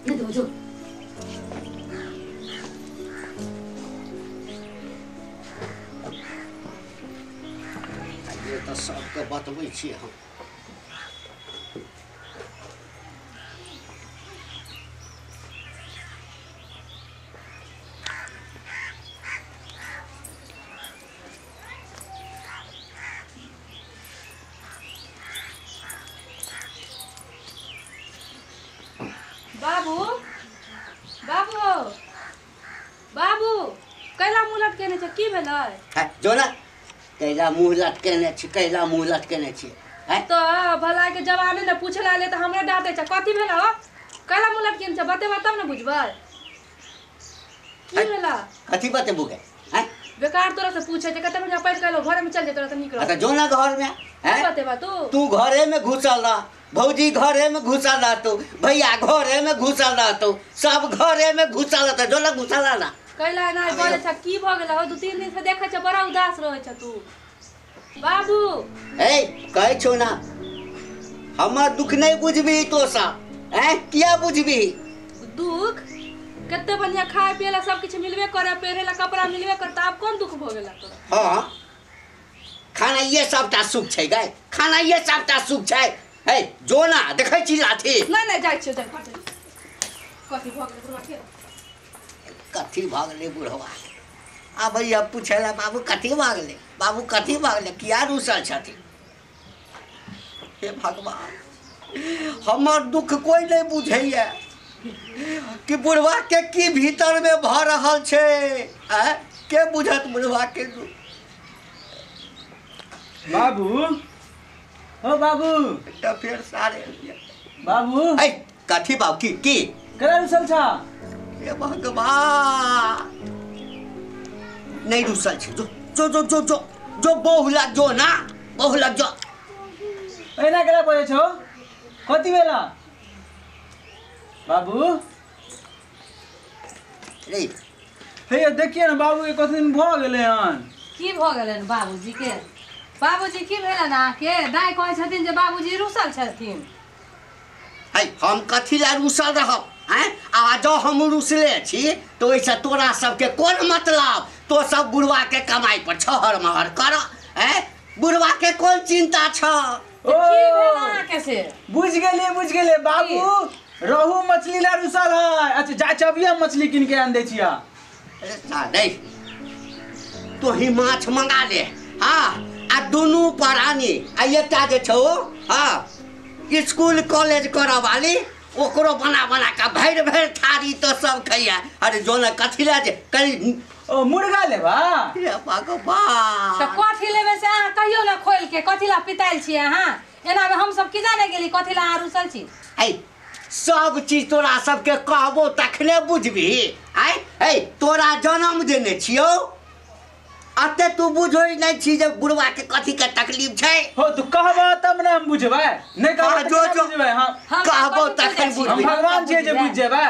नहि देबो जो। ये तऽ सबके बतबै छियै हम। बाबू बाबू बाबू कैला मुँह लटकेने छै, की भेलै? जो ना कैला मुँह लटकेने छी, कैला मुँह लटकेने छी। तऽ भला के जवानी ने पूछे ला तऽ हमरे डांटे छै, कथी भेलै हो? कैला मुँह लटकेने छै बतेबा तब ने बुझबै की भेला। कथी बतेबू गे? बेकार तोरा से पूछे छै, कते बढ़िया पढ़ के एलो घरे में चल जेतै तऽ नीक रहत। अच्छा जो ना घर में बतेबा तू, तू घरे में घुसल रह, भौजी घरे में घुसल रहतौ, भैया घरे में घुसल रहतौ, सब घरे में घुसल रहतौ, जो ना घुसल रह ना। कैला एना बोले छ की भ गेल हो? 2-3 दिन से देखै छ बड़ा उदास रहै छ तू। बाबू ए कहै छौ ना हमर दुख नहीं बुझबी तो सब, हैं किया बुझबी दुख? कते बढ़िया खाए पिए ला सब किछु मिलबे करे, पहिरे ला कपड़ा मिलबे करता, आब कोन दुख भ गेल तोरा? हां खाना ये सबटा सुख छै गै, खाना ये सबटा सुख छै। हे जो ना देखै छी लाठी। नहीं नहीं जाइ छियौ, जाइ कथी भ गेलै बुढ़वा के? कथी भऽ गेलै बुढ़वा? आबैया पूछै ला बाबू कथी भऽ गेलै, बाबू कथी भऽ गेलै, किया रुसल छथिन? हे भगवान हमर दुख कोइ नहीं बुझैया कि बुढ़वा के की भीतर में भऽ रहल छै, के बुझत बुढ़वा के दुख? बाबू हो बाबू तऽ फेर सारे बाबू है कथी बाबू की की केना रुसल छ? हे भगवान नहीं रुसल छै, जो जो जो जो जो जो बहु लग जो ना बहु लग जो। एना केना बजै छौ? कथी भेला बाबू? रे हे देखिए ना बाबू के कथी भऽ गेलै हन। की भऽ गेलै बाबूजी के? बाबूजी की भेलन अहाँके? दाइ कहै छथिन जे बाबूजी रुसल छथिन। है हम कथी ला रुसल रहब? हैं आ जँ हम रुसले छी तऽ ओहिसँ तोरा सबके कोन मतलब? तो सब बुढ़वा के कमाई पर छहर महर कर, हैं बुढ़वा के कोन चिंता छ? ओ की भेल अहाँके से? बुझ गेलियै बुझ गेलियै बाबू रहू मछली ला रुसल है। अच्छा जा चबिया हम मछली कीन के आन दै छिया। अरे नहीं तो ही माछ मंगा ले। हाँ आ दुनू प्राणी आ एकटा जे छौ हाँ स्कूल कॉलेज करऽ वाली ओकरो बना बना के भरि भरि थारी तो सब खैया। अरे जो ने कथी ला जे कहीं ओ मुर्गा लेबा? हे भगवान तऽ कथी लेबै से अहाँ कहियो ना खोलि के, कथी ला पितायल छी अहाँ? एना मे हम सब की जाने गेली कथी ला अहाँ रुसल छी? है सब चीज तोरा सबके कहबो तखने बुझबी। आय है तोरा जन्म देने छियौ अते तू बुझै नहीं छी जे बुढ़वा के कथी के तकलीफ छै। हो तू कहबा तब ना हम बुझबै, नहीं कहबा जो जो बुझबै। हां कहबो तखन बुझबै, हम भगवान छियै जे बुझ जेबै।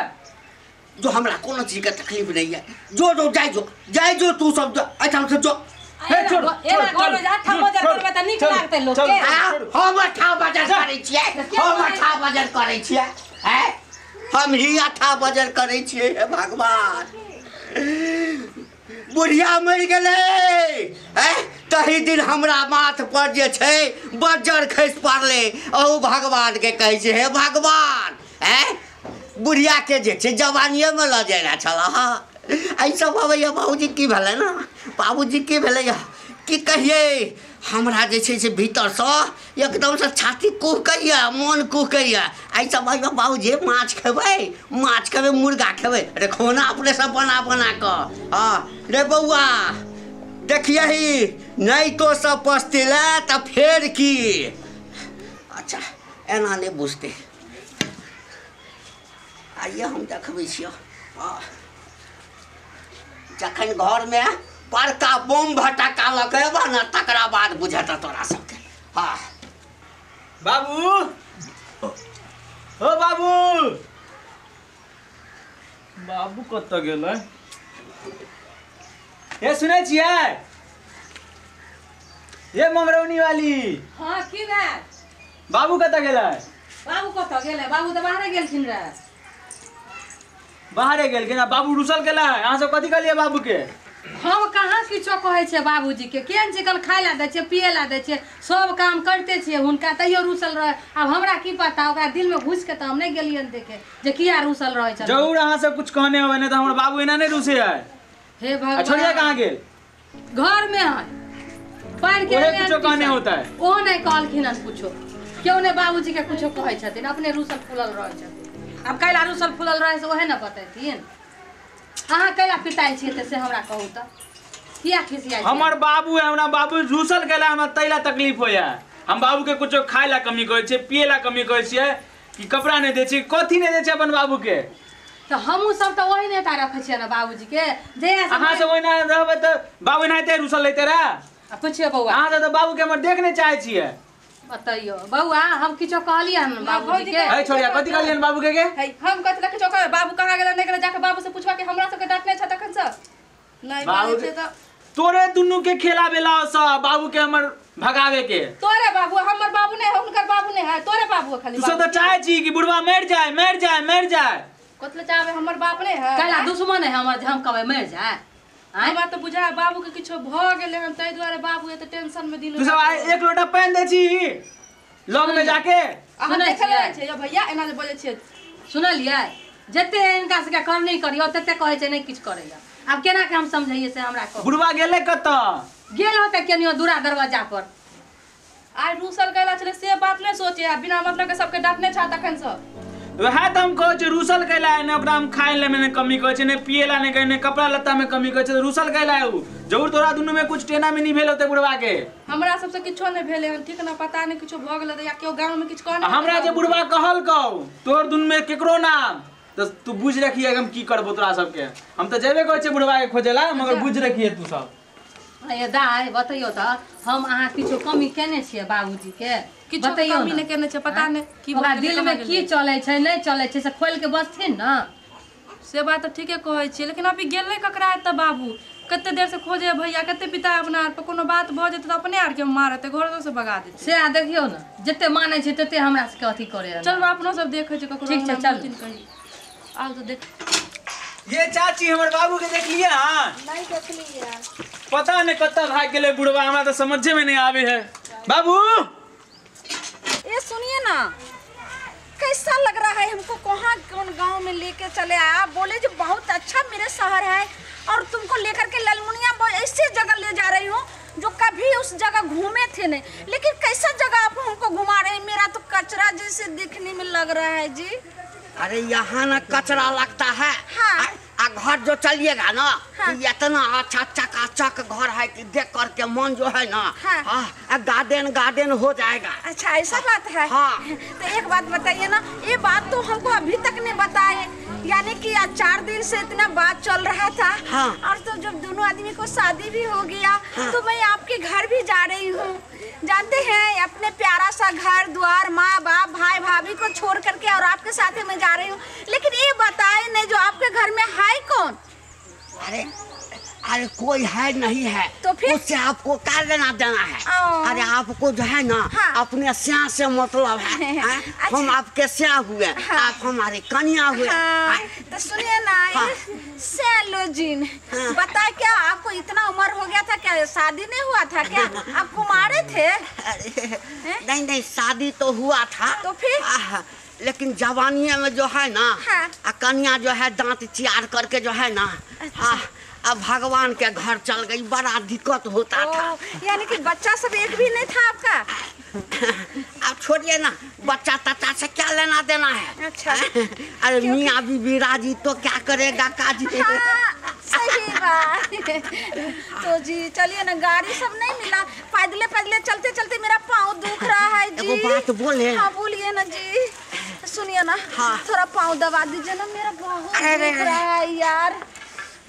जो हमरा कोनो चीज के तकलीफ नहीं है, जो जो जाय जो जाय जो तू सब एठाम से जो। हे छोड़ एना घर में जा ठा बजर करबै त नीक लागतै लोक के। हम ठा बजर करै छियै, हम ठा बजर करै छियै, हैं हम ही ठा बजर करै छियै। हे भगवान बुढ़िया मरि गेलै तही दिन हमरा माथ पर जे छै बज्जर खसि पड़लै। अहू भगवान के कहै छै हे भगवान हैं बुढ़िया के जे छै जवानिए में लऽ जाय छल। हाँ एहि सब अबैया बाबूजी की भेलै ना, बाबूजी की भेलै की कहियै? हमरा जे छै से भीतरसँ एकदमसँ छाती कुहकैया, मोन कुहकैया। एहि सब अबैया बाबूजी माछ खेबै, माछ खेबै मुर्गा खेबै, अरे खाना अपने सब बना बना कऽ। हाँ रे बौआ देखियही नहीं तो सब पस्तेला तऽ फेर की? अच्छा एना नहि बुझतै, आइए हम देखबै छियौ। हाँ जखन घरमे बड़का बम भटक्का लगेबह ने तकरा बाद बुझेतऽ तोरा सबके। हाँ बाबू ओ बाबू बाबू कतऽ गेलै? ये सुनै छियै ये ममरौनी वाली? हाँ की भेल? बाबू कतऽ गेलै? बाबू कतऽ गेलै? बाबू तऽ बाहरे गेलखिन रहे। बाहरे गेलखिन आ बाबू रुसल गेला है। अहाँ सब कथी कहलियै बाबू के? हम कहाँ किछो कहै छियै बाबूजी के, केहन चिकन खाय ला दै छियै, पिए ला दै छियै, सब काम करते छियै हुनका, तैयो रुसल रहै। आब हमरा की पता, ओकरा दिल में घुसि के तऽ हम नहि गेलियनि देखे जे किया रुसल रहै छथिन। जरूर अहाँ सब कुछ कहने होबै, नहि तऽ हमर बाबू एना नहि रुसे है। हे भगवान। छोड़िया कहाँ गेल? घर में है। पानि के कुछो कहने होता है? ओ नहि कहलखिन हन कुछो, केओ नहि बाबूजी के कुछो कहै छथिन, अपने रुसल फूलल रहै छथिन। आब कैला रुसल फूलल रहै से ओहे ने बतेथिन। अहाँ कैला पिताइ छियै तऽ से हमरा कहू तऽ, किया खिसियाइ? हमर बाबू है, हमरा बाबू रुसल गेला, हमरा तैला तकलीफ होइया। हम बाबू के कुछो खाय ला कमी कहै छियै, पिए ला कमी कहै छियै, कि कपड़ा नहि दै छियै, कथी नहि दै छियै अपन बाबू के। तऽ हमहूँ सब तऽ ओहि नेता रखै छियै ने बाबूजी के, जे अहाँ सब ओहिना रहबै तऽ बाबू एनाहिते रुसल लैते रहे। आ पुछियौ बौआ, अहाँ सब तऽ बाबू के हमर देख नहि चाहै छियै। बतैयो बौआ, हम किछो कहलियै हन बाबूजी के? है छोड़िया, कथी कहलियै हन बाबू के? है हम कथी किछो कहबै? बाबू कहाँ गेलै नहि गेलै, जाके बाबू से पुछबा के हमरा सबके डांटने छै तखन से। नहि बाबू छै तऽ तोरे दुनू के खेला बेला सब बाबू के हमर भगावे के। तोरे बाबू, हमर बाबू नहि है, हुनकर बाबू नहि है, तोरे बाबू खाली। तू सब तऽ चाहै छी कि बुढ़वा मरि जाए मरि जाए मरि जाए। कथी लए चाहबै? हमर बाप नहि है। कैला दुश्मन है हमर जे हम कहबै मरि जाए? हमरा तऽ बुझाय बाबू के किछो भऽ गेलै हन, ताहि दुआरे बाबू एते टेंशन में दिन। तू सब आइ एक लोटा पानि दै छी लग में जाके? अहाँ देखले छियै यौ भैया एना जे बजै छियै? सुनलियै, जते हिनका सबके करनी करियौ तते कहै छै नहि किछु करैया। आब केना के हम समझैयै से हमरा कहू। बुढ़वा गेलै कतऽ? गेल होतै केनियो दूरा दरवाजा पर। आइ रुसल गेला छलै से बात नहि सोचे, आ बिना मतलब के सबके डांटने छा तखन सब। वएह तऽ हम कहै छी रुसल कैला है, ने ओकरा हम खाय ला में कमी कहै छी, ने पिए ला नहि, ने कपड़ा लत्ता में कमी कहै छी, रुसल कैला है उ। जरूर तोरा दुनू में कुछ टेना में नहीं भेल होतै बुढ़वा के। हमरा सबसे किछो नहि भेलै हन, ठीक ना, पता नहि किछो भऽ गेलै या केओ गाँव में किछु कहने। हमरा जे बुढ़वा कहलकौ तोर दुनू में केकरो नाम, तऽ तू बुझि रखिए हम की करबो तोरा सबके। हम तऽ जेबे कहै छियै बुढ़वा के खोजे ला, मगर बुझि रखिए तू सब। ये दाइ बतैयो तऽ, हम अहाँ किछो कमी केने छियै बाबूजी के? किछो कमी नहि केने छै, पता नहि की ओकरा दिल में की चलै छै नहि चलै छै से खोलि के बजथिन ने। से बात तऽ ठीके कहै छियै, लेकिन अभी गेलै ककरा एतऽ बाबू? कते देर से खोजे भैया, कते पिता अपना आर पर कोनो बात भऽ जेतै तऽ अपने आर के मारतै, घरो से भगा देतै। से आ देखियौ ने, जते मानै छै तते हमरा सबके अथी करे। चलू अपनो सब देखै छै ककरो। ठीक छै चल, आउ तऽ देख। ये चाची हमर बाबू के देखलियै अहाँ? नहि देखलियै। पता नहीं कतऽ भाग गेलै बुढ़वा, हमरा तऽ समझे में नहीं आवे है। बाबू ये सुनिए ना, कैसा लग रहा है हमको? कहाँ कौन गांव में लेके चले आया? बोले जो बहुत अच्छा मेरे शहर है और तुमको लेकर के ललमुनिया ऐसे जगह ले जा रही हूँ जो कभी उस जगह घूमे थे नहीं, लेकिन कैसा जगह आप हमको घुमा रहे हैं? मेरा तो कचरा जैसे दिखने में लग रहा है जी। अरे यहाँ ना कचरा लगता है। हाँ। आ घर जो चलिएगा ना, हाँ। इतना अच्छा चकाचक घर है कि देख करके मन जो है ना, हाँ। हाँ, गार्डन गार्डन हो जाएगा। अच्छा ऐसा बात है। हाँ। तो एक बात बताइए ना, ये बात तो हमको अभी तक नहीं बताए, यानी कि आज 4 दिन से इतना बात चल रहा था। हाँ। और तो जब दोनों आदमी को शादी भी हो गया, हाँ। तो मैं आपके घर भी जा रही हूँ। जानते हैं अपने प्यारा सा घर द्वार, माँ बाप भाई भाभी को छोड़ करके और आपके साथ ही मैं जा रही हूँ, लेकिन ये बताए नहीं जो आपके घर में है कौन? अरे अरे कोई है नहीं है, तो फिर उससे आपको क्या लेना देना है? अरे आपको जो है ना, हाँ। अपने स्या से मतलब है। अच्छा। हम आपके स्या हुए, हाँ। आप हमारे कन्या हुए। हाँ। तो सुनिए ना, हाँ। सैलोजीन, हाँ। बताए क्या आपको इतना उम्र हो गया था, क्या शादी नहीं हुआ था क्या? आप कुमारे थे? अरे नहीं नहीं, शादी तो हुआ था। तो फिर? लेकिन जवानिया में जो है ना, हाँ। कन्या जो है दांत चियार करके जो है ना, अच्छा। अब भगवान के घर चल गई, बड़ा दिक्कत होता था। यानी कि बच्चा सब एक भी नहीं था आपका? अब छोड़िए ना, बच्चा तच्चा से क्या लेना देना है। अच्छा। अरे मियाँ बीबी राजी तो क्या करेगा काजी। हाँ, सही बात। तो जी चलिए ना, गाड़ी सब नहीं मिला, पैदले पैदले चलते चलते मेरा पाँव दुख रहा है जी। एगो बात बोले? हाँ बोलिए ना जी। सुनिए ना, हाँ। थोड़ा पाँव दबा दीजिए ना, मेरा बहुत दुख रहा है यार।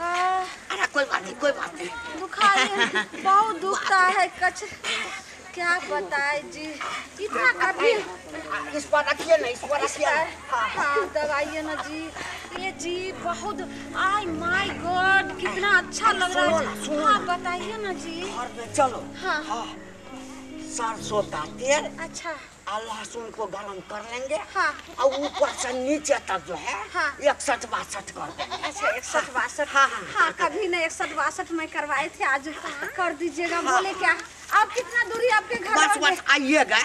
अरे कोई बात नहीं, कोई बात नहीं। दुखा बहुत दुखता है, कछ क्या बताए जी, इतना कभी। इस पर रखिए ना, इस पर रखिए। हाँ दबाइए ना जी, ये जी बहुत, I my God कितना अच्छा लग रहा है। हाँ बताइए ना जी। चलो। हाँ। सरसों का तेल, अच्छा, और लहसुन को गरम कर लेंगे। हाँ। और ऊपर से नीचे तक जो है, हाँ, 61-62 कर देंगे। अच्छा 61-62। हाँ हाँ, कभी नहीं 61-62 में करवाए थे, आज कर दीजिएगा। हाँ। बोले क्या आप कितना दूरी आपके घर? बस बस आइएगा।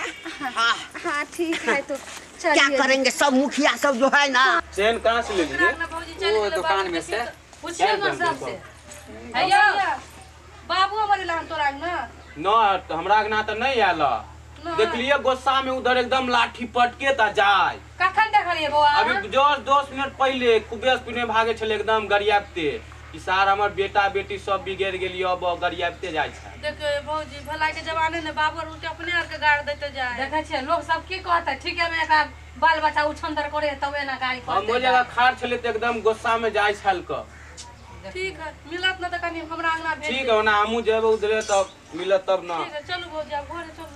हाँ हाँ ठीक है। तो क्या करेंगे सब मुखिया सब जो है ना। चैन कहाँ से ले लीजिए? वो दुकान में से पूछिए ना सबसे। बाबू हमारे लान तोरा ना न हमरा अंगना तो नहीं आयल। देखलिए गुस्सा में उधर एकदम लाठी पटके ता जाए। कखन देखलिए बौआ? अभी जस्ट 10 मिनट पहले खूबे स्पीड में भागे छले एकदम गरियाबते। ई सार हमर बेटा बेटी सब बिगड़ गेलियो, अब गरियाबते जाय छै। देखियो भौजी भला के जमाने ने बाबू और उनके अपने आर के गाड़ देते जाए। देखै छियै लोग सब की कहतै? ठीक है, में एकरा बाल बच्चा उछंदर करे तब एना गाड़ी हम ओ जगह खाड़ छले त एकदम गुस्सा में जाय छल क। ठीक है, मिलत न त कनी हमरा अंगना भेज। ठीक है, ओना हमहू जेबै उधरे तब मिलत तब ना। ठीक है चलू भौजी, आब घरे चलू।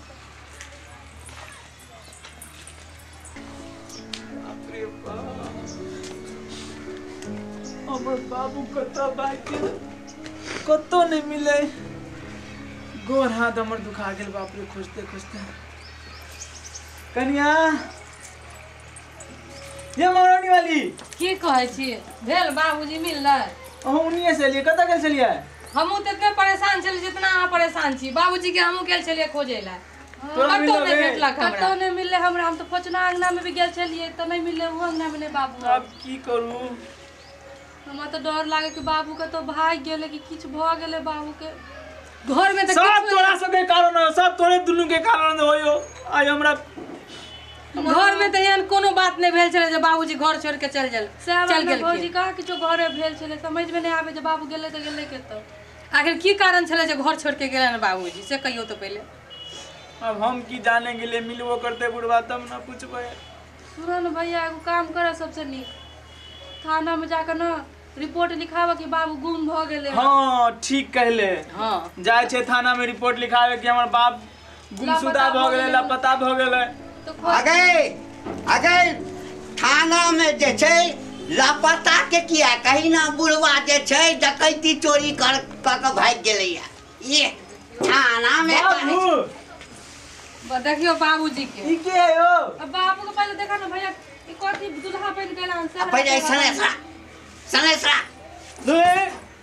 हमर बाबू कतऽ भागि गेल, कतौ नहि मिले। गोर हाथ हमर दुखा गेल बाप रे खोजते खोजते। कनिया ये मरौनी वाली की कहै छी? भेल बाबूजी मिललै? अहूँ उन्नीए से एलियै, कतऽ गेल छलियै? हमहूँ तऽ एतबे परेशान छलियै जितना अहाँ परेशान छी। बाबूजी के हमहूँ गेल छलियै खोजै लए, कतौ नहि भेटलक हमरा। कतौ नहि मिललै हमरा। हम तऽ फोचना अंगना में भी गेल छलियै तऽ नहि मिललै, ओहो अंगना में नहि बाबू। आब की करू? हमरा तऽ डर लागे कि बाबू कतौ भागि गेलै कि किछु भऽ गेलै बाबू के। घर में तऽ सब तोरा सबके कारण हो, सब तोरे दुनू के कारण होयो। आइ हमरा घर में तऽ एहन कोनो बात नहि भेल छलै जे बाबूजी घर छोड़ि के चल गेल। चल गेल भौजी, कहाँ किछो घरे भेल छलै, समझ में नहि आबै जे बाबू गेलै तऽ गेलै कतौ। आखिर की कारण छलै जे घर छोड़ि के गेलै बाबूजी, से कहियौ तऽ पहिले। अब हम की जाने गेले, मिलबो करते बुढ़वा तब ना पूछबै। सुनो न भैया, एगो काम कर सबसे नीक, थाना में जाकर न रिपोर्ट लिखावे कि बाबू गुम भ गेले। हाँ ठीक कहले। हाँ जाय छै थाना में रिपोर्ट लिखावे कि हमर बाप गुमशुदा भ गेले, लापता भ गेले। तो अगे अगे थाना में जे छै लापता के किया कहीं ना बुढ़वा जे छै डकैती चोरी कर के भागि गेलैया। ये थाना में देखियो बाबूजी के ई के है यो? अब बाबू के पहले देखा ना भैया, ई कथी दुल्हा पहन के आन से। पहिले सनेसरा सनेसरा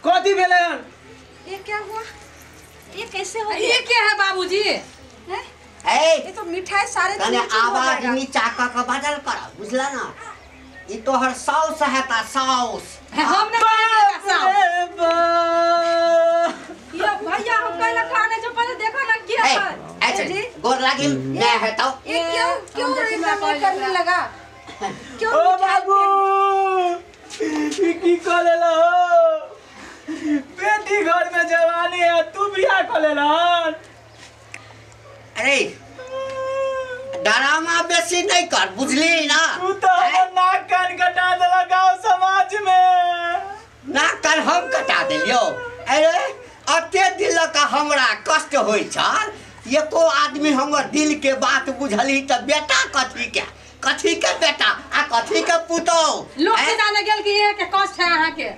कथी भेलै हन? ये क्या हुआ? ये कैसे हो गया? ये क्या है बाबूजी? हैं? ए ये तो मिठाई सारे कने आवाज नीचा क के बदल कर, बुझला ना? ई तोहर साउस है ता साउस। हम ने साउस। ये भैया हम कहला खाने जो पहले देखा ना क्या है। अच्छा गोर लागी नहीं है तो ये क्यों क्यों ऐसा करने लगा? क्यों ओ बाबू ई की क लेला हो? बेटी घर में जवानी है, तू बियाह क लेला। अरे डरामा बेसी नहीं कर, बुझली ना? तू तो हमर नाक कान कटा देला गांव समाज में। नाक कान हम कटा देलियो? अरे अते दिल का हमरा कष्ट होइ छल, एको आदमी हमर दिल के बात बुझली त बेटा कथी के बेटा आ कथी के पुतोह। लोग के जाने गेल कि ये के कष्ट है अहाँ के।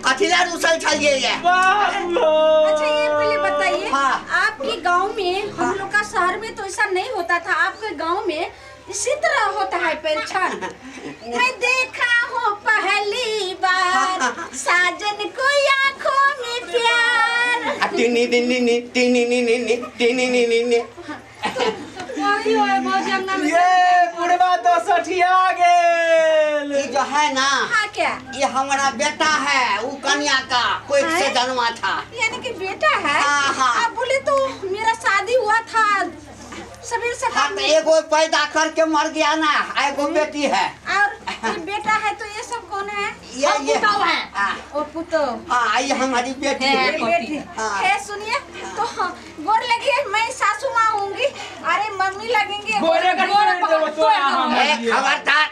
कथी ला रुसल छलिए ये? अच्छा ये पहले बताइए, हाँ। आपके गांव में, हम लोग का शहर में तो ऐसा नहीं होता था, आपके गांव में इसी तरह होता है पहचान? मैं देखा हूँ पहली बार साजन को आँखों में प्यार। टिनी टिनी नी टिनी नी नी नी टिनी नी नी नी। ये बुढ़वा तो सठिया गेल। ये जो है ना, हाँ क्या ये हमारा बेटा है, वो कन्या का कोई से जन्मा था, यानी कि बेटा है। हाँ हाँ। आप बोले तो मेरा शादी हुआ था सबेर सकाल। हाँ, तो एगो पैदा करके मर गया ना, एगो बेटी है। और ये बेटा है तो ये सब कौन है? ये पुतोह है। ओ पुतोह। हाँ ये हमारी बेटी है। बेटी है। सुनिए तो गोर लगी, मैं सासू माँ होंगी, अरे मम्मी लगेंगे। खबरदार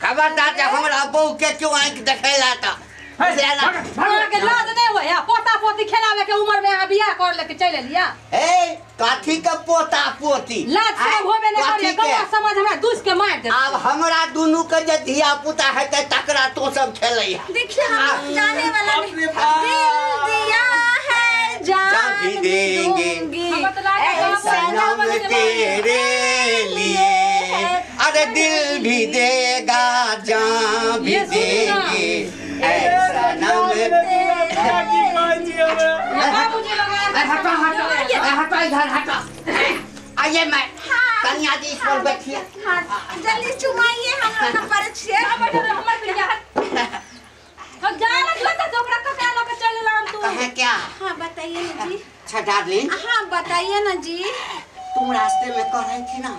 खबरदार, हमरा बहू के क्यों आँख देखेला था? अहाँके लाज नहीं होया? पोता पोती खेलावे के उम्र में अहाँ बियाह कर लेके चलि एलियै? ए कथी के पोता पोती? लाज शरम होबे नहीं करिए, गौआ समाज हमरा दूस के मारि देत। आब हमरा दुनू के जे धिया पुता हेतै तकरा तो सब खेलैया। देखिए हम जाने वाला नहीं। दिल दिया है जान भी देंगे सनम तेरे लिए, अरे दिल भी देगा जान भी देंगे सनम। हटो हटो हटो इधर हटो, आइए मैं कन्या जी इस पर बैठिए। हाँ जल्दी चुमाइए हम लोग पर छिए हमर पिया हम जान लगता तो ओकरा ककरा लऽ के चल एला तू कहे क्या? हाँ बताइए ना जी। अच्छा डार्लिंग, हाँ बताइए ना जी। तुम रास्ते में कह रही थी ना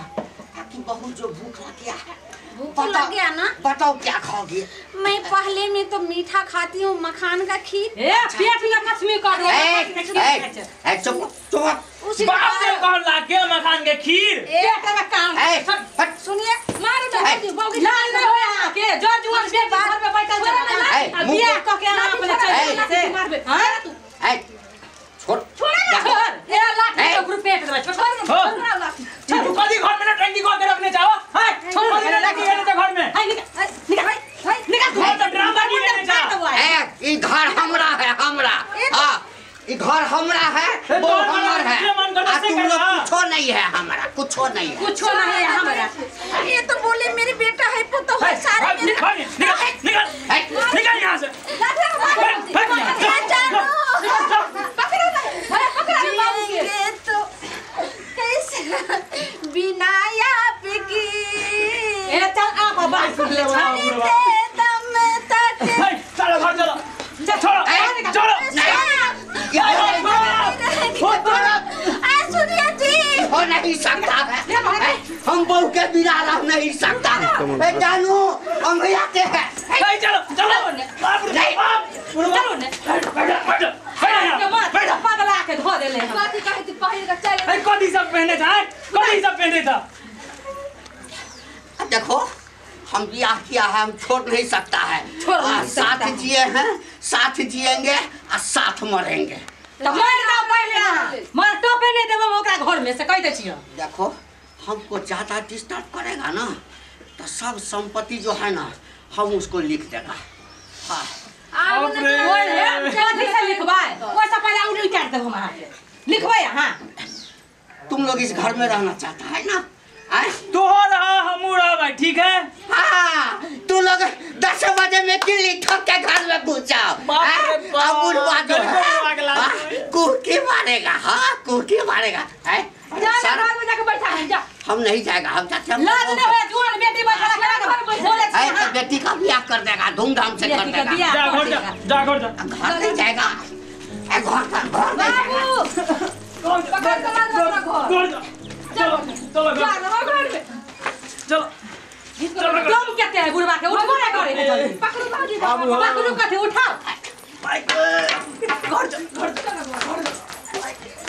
कि बहुत जो भूख लग गया है, भूख लग गया ना, बताओ क्या खाओगी? मैं पहले में तो मीठा खाती हूँ, मखान का खीर। ए पेट में लक्ष्मी कर दे। ए चुप चुप, उसी बाप से कहल लाके मखान के खीर पेट में काम। सुनिए मारू ना लाल नहीं होय अहाँ के जोर जुआन बेटी घर पे बैठल छै आ बियाह क के अहाँ अपने चल से मारबे। हां तू ए छोड़ छोड़ ना छोड़, ए लाठी के ग्रुप पेट देबै छोड़ छोड़ तू कदी घर में ना टंकी को के रखने जाओ। हां छोड़ कदी ना टंकी लेने घर में। हाय निकल निकल निकल, तू तो ड्रामा की लेने जा। ए ई घर हमरा है, हमरा। हां ई घर हमरा है, वो हमर है, आ तुम लोग कुछो नहीं है हमरा, कुछो नहीं है, कुछो नहीं है हमरा। ये तो बोले मेरे बेटा है पुतो है सारे। निकल निकल निकल निकल यहां से। पकड़ो ना पकड़ो बाबू के तो कैसे बिना आपकी। ए चल आ बाबा सुन ले दम तक। चलो घर चलो, छोड़ो छोड़ो सुनिए जी, हो नहीं सकता है, हम बहू के बिना रह नहीं सकता है। जानू हम भी आते हैं। चलो चलो चलो बैठो पगला के धो देले हम। कथी कहै छी पहिर के चल। ए कथी सब पहने था, कथी सब पहने था? देखो हम ब्याह किया है, हम छोड़ नहीं सकता है। छोड़ नहीं साथ जिए हैं, साथ जिएंगे और साथ मरेंगे। तो मर जाओ पहले, मर टोपे नहीं देबो ओकरा घर में से कह दे छियो। देखो हमको ज्यादा डिस्टर्ब करेगा ना तो सब संपत्ति जो है ना हम उसको लिख देगा। हाँ कथी से लिखबै? ओइसे पहले उंगली काट देबो हम अहाँके। लिखबै अहाँ? तुम लोग इस घर में रहना चाहता है ना? तू हो रहा हमू रहा भाई, ठीक है? हाँ तू लोग 10 बजे में किल्ली ठोक के घर में घुस जाओ। कुकी मारेगा। हाँ कुकी मारेगा। जा घर में जाके बैठा है जा। हम नहीं जाएगा, हम जाते हैं। लाज नहीं होया जुआन बेटी बैठा बोले छी। बेटी का ब्याह कर देगा, धूमधाम से कर देगा। जा घर जा, जा घर जा। घर नहीं जाएगा, घर घर नहीं जाएगा। पकड़ के ला अपना घर। चलो चलो घर में चलो। दम कहते हैं बुढ़वा के, उठबो ना करे है जल्दी। पकड़ो बाबूजी, पकड़ो कथी उठाओ।